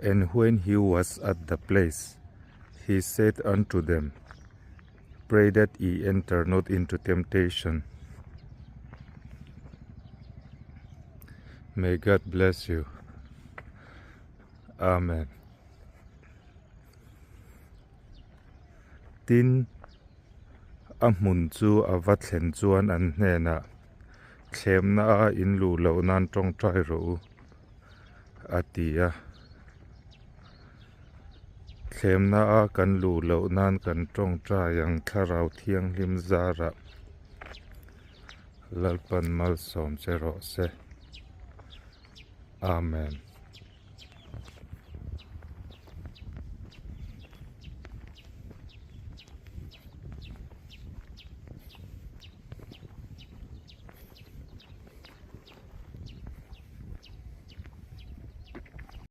And when he was at the place, he said unto them, Pray that ye enter not into temptation. May God bless you. Amen. Tin, a hmun chu a va thlen chuan an hnenah, Thlemna a in luh loh nan tawngtai rawh u, a ti a. Thlemna a kan luh loh nan kan tawngtai ang Thlarau Thianghlim zarah Lalpan malsawm che rawh se. Amen.